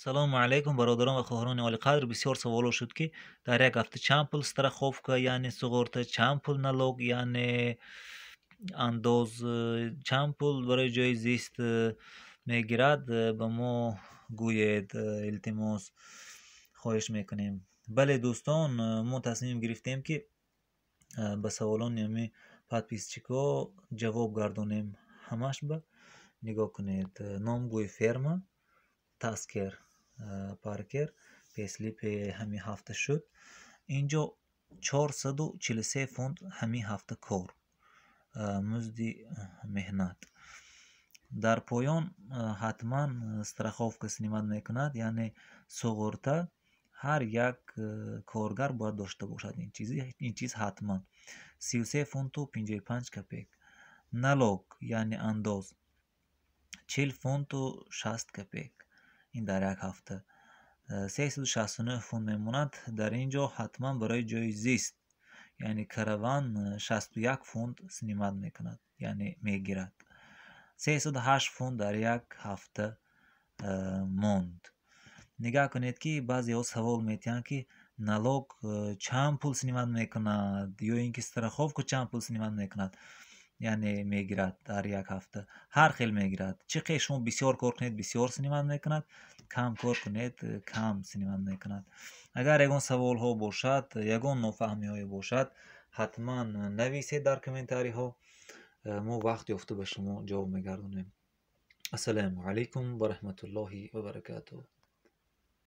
Салому алайкум, бародарон ва хоҳарони олиқадр. Бисёр саволо шуд, ки дар як ҳафта чанд пул страховка, яъне суғурта, чанд пул налог, яъне андоз, чанд пул барои ҷои зист мегирад, ба мо гӯед, илтимос, хоҳиш мекунем. Бале, дӯстон, мо тасмим гирифтем, ки ба саволони ҳами подписчикҳо ҷавоб гардонем. Ҳамаш ба нигоҳ кунед: номгӯи ферма Таскер Паркер, payslip и ҳамин ҳафта шуд. Инҷо 443 фунт ҳамин ҳафта кор, музди меҳнат. Дар поён ҳатман страховка снимать мекунад, яъне суғурта. Ҳар як коргар бояд дошта бошад ин чиз ҳатман, 33 фунту 55 копеек. Налог, яъне андоз, 40 фунту 60 копеек. Ин дар як ҳафта 369 фунт мемонад. Дар ин ҷо ҳатман барои ҷои зист, яъне караван, 61 фунт снимать мекунад, яъне мегирад. 308 фунт дар як ҳафта монд. Нигаҳ кунед, ки баъзеҳо савол метиҳанд, ки налог чанд пул снимать мекунад ё ин ки страховка чанд пул снимать мекунад, яъне мегирад. Дар як ҳафта ҳар хел мегирад. Чӣ қе шумо бисёр кор кунед, бисёр снимать мекунад, кам кор кунед, кам снимать мекунад. Агар ягон саволҳо бошад, ягон нофаҳмиҳое бошад, ҳатман нависед дар комментариҳо, мо вақт ёфта ба шумо ҷавоб мегардонем. Ассалому алайкум ва раҳматуллоҳи ва баракатуҳ.